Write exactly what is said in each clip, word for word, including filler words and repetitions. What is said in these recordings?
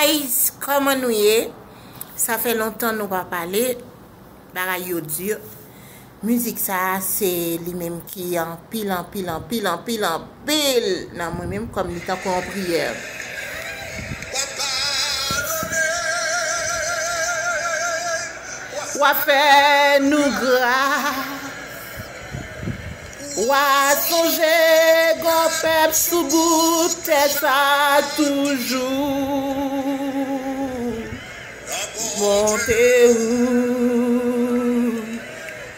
Guys, kòman nou ye? Sa fè lontan nou pa pale. Bagay yo di. Mizik sa a, se li menm ki anpil, anpil, anpil, anpil, anpil nan mwen menm kòm li tankou yon priyè. W a fè nou gras. W a sonje gon pèp sou bout tè sa toujou. Bonte ou,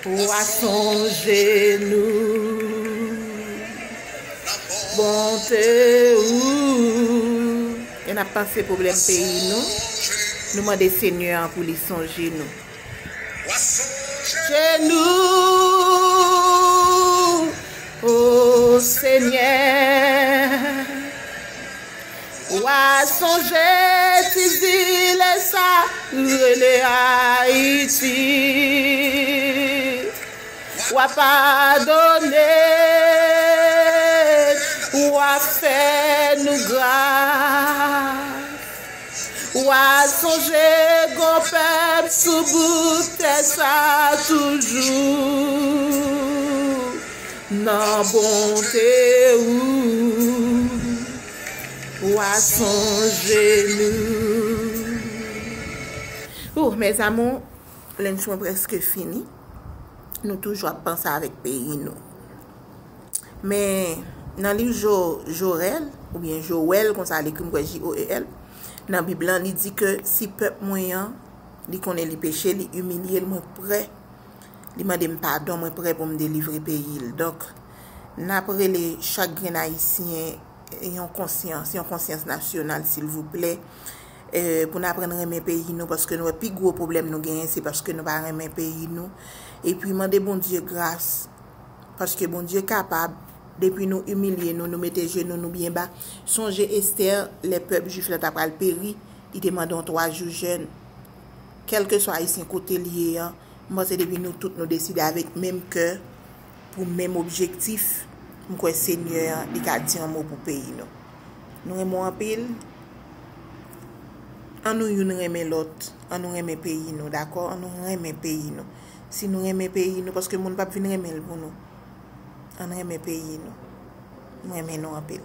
w a sonje nou. Bonte ou. E n ap panse pwoblèm peyi nou. Nou mande Senyè an pou li sonje nou. Sonje nou, o Senyè. W a sonje ti zile sa rele Ayiti. W a padone, w a fè nou gras. W a sonje gon pèp sou bout tè sa toujou. Nan bonte ou, w a sonje nou. Ouh, mes amours, lunch mwen prèske fini. Nou toujou ap panse avèk peyi nou. Men nan liv Jo, Jorèl, oubyen Jowèl, konsa l ekri, m kwè J O E L, nan Bib lan, li di ke si pèp mwen an, li konnen li peche, li imilye l, mwen prè, li mande m padon, mwen prè pou m delivre peyi l. Donk, n ap rele chak grenn Ayisyen yon konsyans, yon konsyans nasyonal, silvouplè, eh, pou n aprann renmen peyi nou, paske nou wè pi gwo pwoblèm nou genyen, se paske nou pa renmen peyi nou. Epi mande Bondye gras, paske Bondye kapab, depi nou imilye nou, nou mete jenou nou byen ba. Sonje Estè, lè pèp jwif la ta pral peri, li te mande yon twa jou jèn. Kèlkeswa Ayisyen kote l ye an, m panse depi nou tout nou deside avèk menm kè, pou menm objektif, m kwè Senyè an, li ka di yon mo pou peyi nou. Nou renmen w anpil. An nou youn renmen lòt. An nou renmen peyi nou, dakò? An nou renmen peyi nou. Si nou renmen peyi nou, paske moun p ap vin renmen l pou nou. An renmen peyi nou. M renmen nou anpil.